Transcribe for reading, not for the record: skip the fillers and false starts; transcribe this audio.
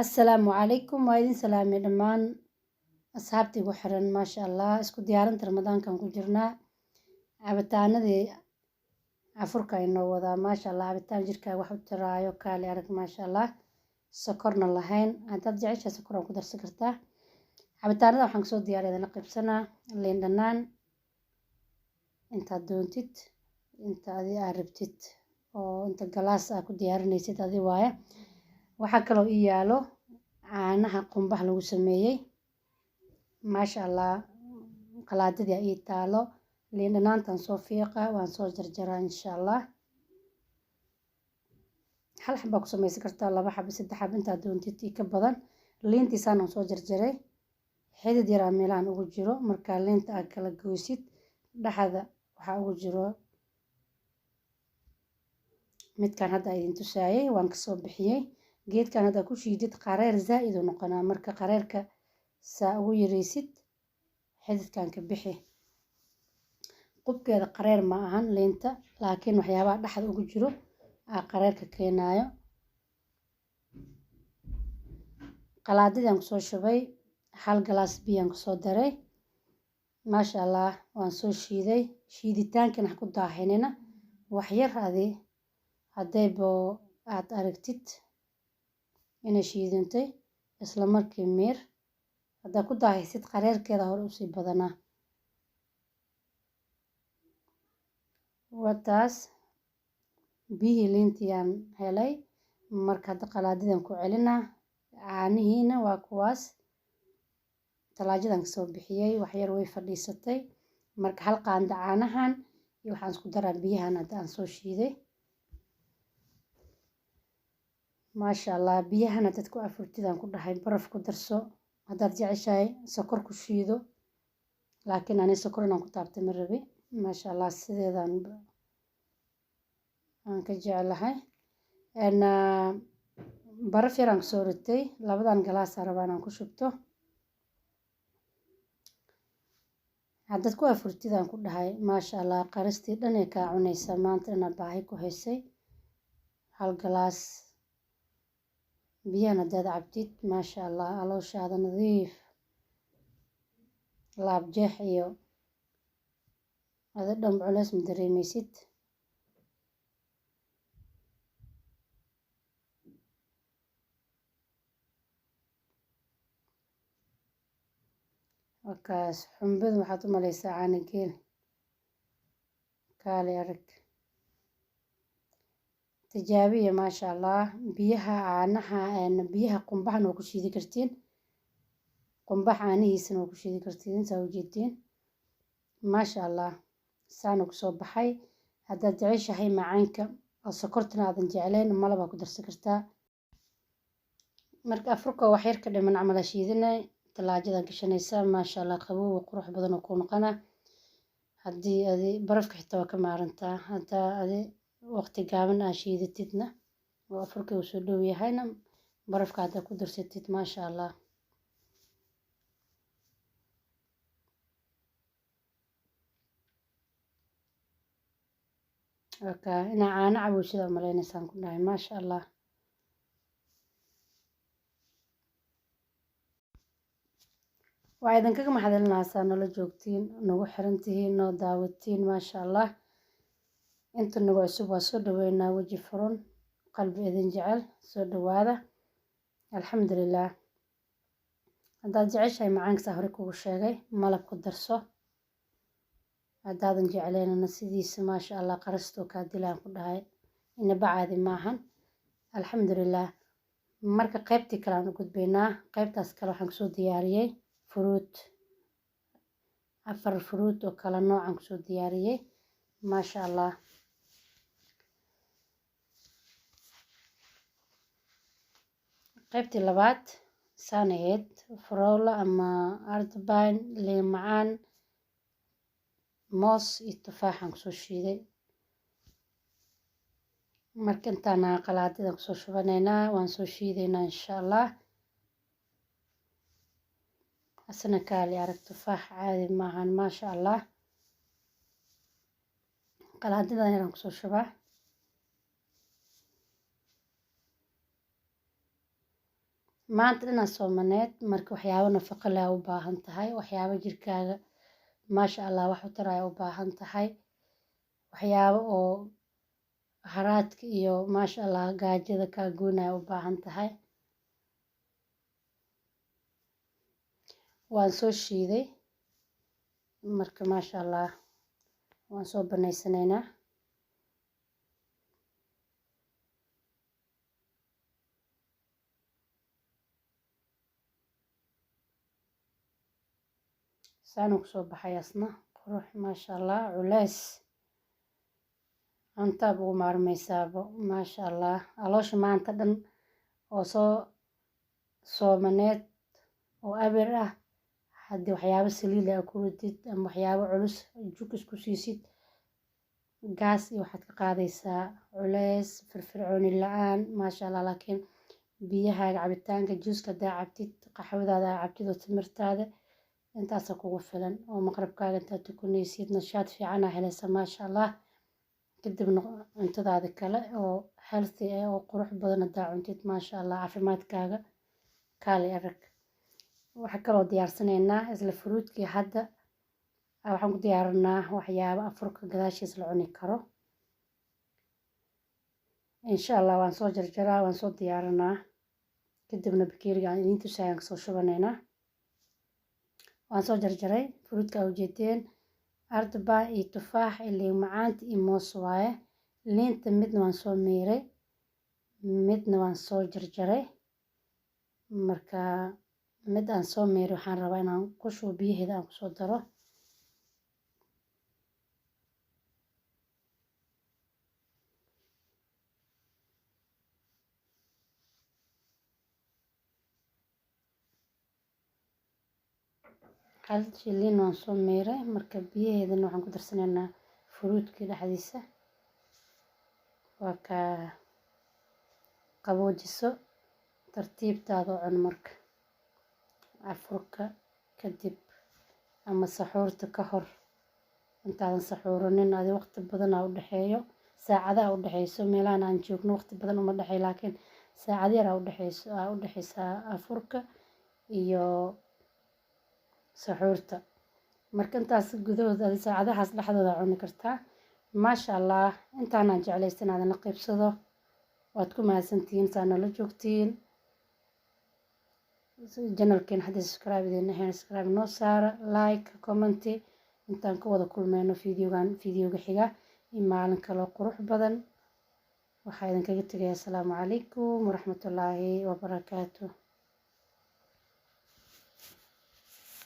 Assalaamu calaykum, waa idin salaamay dhammaan asxaabtii igu xiran. Maasha Allah, isku diyaarinta Ramadaankan ku jirnaa. Cabitaanadii afurka inoo wadaa, maasha Allah. Cabitaan jirkaaga wax u taraayo, kaali arag, maasha Allah. Sokorna lahayn, haddaad jeceshahay sokor waa ku darsan kartaa. Cabitaanada waxaan kusoo diyaariya idinla qaybsanaa. Liin dhanaan intaad doontid, inta adi aad rabtid oo inta galaas aad ku diyaarinaysid adi waaye. Waxaa kaloo ii yaalo caanaha qumbaha lagu sameeyey, maasha Allah. Qalaadadii ii taalo, liin dhanaantan soo fiiqa, waan soo jarjaraa insha Allah. Hal xabaa ku samaysan kartaa, laba xaba, saddex xaba, intaad doontid ii ka badan. Liintiisaan aan soo jarjaray, xidid yaraa meelahan ugu jiro. Markaa liinta aad kala goysid, dhexda waxaa ugu jiro midkan hadda idin tusaayay, waan kasoo bixiyey. Geedkan haddaa ku shiidid, qareer zaa'id uu noqonaa. Marka qareerka saa ugu yareysid, xididkan ka bixi. Qubkeeda qareer ma ahan liinta, laakiin waxyaabaha dhexda ugu jiro aa qareerka keenaayo. Qalaadadii aan kusoo shubay, hal galaas biyaan kusoo daray, maasha Allah. Waan soo shiiday. Shiiditaankana ha ku daahinina, wax yar adi haddaybo aad aragtid inay shiidantay, isla markii miir. Haddaa ku daahisid, qareerkeeda hore usii badanaa. Wataas biyihii liintii aan helay. Marka hadda qalaadidan ku celinaa. Caanihiina waa kuwaas, talaajadan kasoo bixiyey, waxyar way fadhiisatay. Marka hal qaando caanahan iyo waxaan isku daraa biyahan hadda aan soo shiiday, maasha Allah. Biyahan haddaad ku afurtid, aan ku dhahay, baraf ku darso. Haddaad jeceshahay sokor ku shiido, laakiin ani sokor inaan ku taabtay ma rabi. Maasha Allah, sideedaan aan ka jeclahay. Baraf yaraan kusoo ritay. Labadan galaasa rabaa inaan ku shubto. Haddaad ku afurtid, aan ku dhahay, maasha Allah, qaristii dhan ay kaa cunaysaa maanta inaad baahi ku haysay. Hal galaas biyahan haddaad cabtid, maasha Allah, calooshaada nadiif, laabjeex iyo adi dhan culeys ma dareemeysid. Wakaas xumbada waxaad u maleysaa caano geel, kaali arag. Tijaabiya, maasha Allah. Biyaha caanaha, biyaha qumbahana waa ku shiidi kartiin, qumbaha caanihiisana waa ku shiidi kartiin, saa ujeedtiin, maasha Allah. Saana kusoo baxay. Haddaad jeceshahay macaanka oo sokortana aadan jeclayn, malabaa ku darsan kartaa. Marka afurka wax yar ka dhiman camal aa shiidinay, talaajadan gashanaysaa, maasha Allah, qabow qurux badan oo kuu noqona. Haddii adi barafka xitaa waa ka maarantaa. Haddaa adi waqti gaaban aa shiidatidna oo afurka uu soo dhow yahayna, barafka haddaa ku darsatid, maasha Allah. Waka inaa caano cabow sidaa umaleynaysaan, ku dhahay, maasha Allah. Waa idinkaga mahadcelinaa saa noola joogtiin, nagu xiran tihiin, noo daawatiin, maasha Allah. Inta nagu cusub waa soo dhaweynaa, weji furan, qalbi idin jecel, soo dhawaada. Alxamdulilah. Haddaad jeceshahay macaanka, saa hore kugu sheegay, malab ku darso. Haddaadan jecleynana, sidiisa, maasha Allah, qarastoo kaa dilaan, ku dhahay, inaba caadi maahan. Alxamdulilah. Marka qaybtii kale aan u gudbaynaa. Qaybtaas kale waxaan kusoo diyaariyey fruit, afar fruit oo kala noocan kusoo diyaariyey, maasha Allah. Qaybtii labaad saan ahayd: frola ama ardbine, liin macaan, moos iyo tufaaxaan kusoo shiiday. Marka intaana qalaadidan kusoo shubanaynaa, waan soo shiidaynaa insha Allah. Asna kaali arag, tufaax caadi maahan, maasha Allah. Qalaadidan yaraan kusoo shubaa. Maanta dhanaa soomaneed, marka waxyaabo nafaqo leh u baahan tahay, waxyaabo jirkaaga maasha Allah wax u taraya u baahan tahay, waxyaabo oo haraadka iyo maasha Allah gaajada kaa goynaya u baahan tahay. Waan soo shiiday, marka maasha Allah waan soo banaysanaynaa. Saanuu kusoo baxay asna qurux maasha Allah, culeys cuntaab ugu maarmaysaabo maasha Allah. Caloosha maanta dhan oo soo soomaneed oo abir ah, haddii waxyaabo saliid leh aad ku ridid ama waxyaabo culus jug isku siisid, gaas iyo waxaad ka qaadaysaa culeys, firfircooni la-aan maasha Allah. Laakiin biyahaaga cabitaanka juuska haddaa cabtid, qaxwadaada aa cabtid oo timirtaada, intaasa kugu filan oo maqribkaaga intaad tukanaysid nashaad fiican aa helaysa maasha Allah. Kadibna cuntadaada kale oo healthy ah oo qurux badan haddaa cuntid maasha Allah, caafimaadkaaga kaali arag. Waxaa kaloo diyaarsanaynaa isla fruitkii hadda waxaan ku diyaarinaa waxyaabo afurka gadaashiis la cuni karo insha Allah. Waan soo jarjaraa, waan soo diyaarinaa, kadibna bakeeriga aan idiin tusayaan kasoo shubanaynaa. Waan soo jarjaray fruitka aa ujeedeen, ardaba iyo tufaax iyo liin macaanta iyo moos waaye. Liinta midna waan soo miiray, midna waan soo jarjaray. Marka mid aan soo miiray waxaan rabaa inaan ku shubo biyaheeda, aan kusoo daro. Hal liin waan soo miiray, marka biyaheedana waxaan ku darsanaynaa fruitkii dhexdiisa. Waa kaa qaboojiso tartiibtaada u cun. Marka afurka kadib ama saxuurta ka hor, intaadan saxuuranin, adi waqti badan aa u dhexeeyo, saacada aa u dhexeyso. Meelahan aan joogno waqti badan uma dhexeeyo, laakiin saacad yar aa u dhexeysa afurka iyo saxuurta. Marka intaas gudahood adi saacadahaas dhexdooda cuni kartaa maasha Allah. Intaanaan jeclaysta inaadan la qaybsado. Waad ku mahadsantihiin saa noola joogtiin. Channelkeen haddii subscribe idin ahayn, subscribe noo saara, like, comment. Intaan ka wada kulmeyno videogan videoga xiga iyo maalin kaloo qurux badan, waxaa idinkaga tegaya asalaamu calaykum waraxmatullaahi wabarakaatu.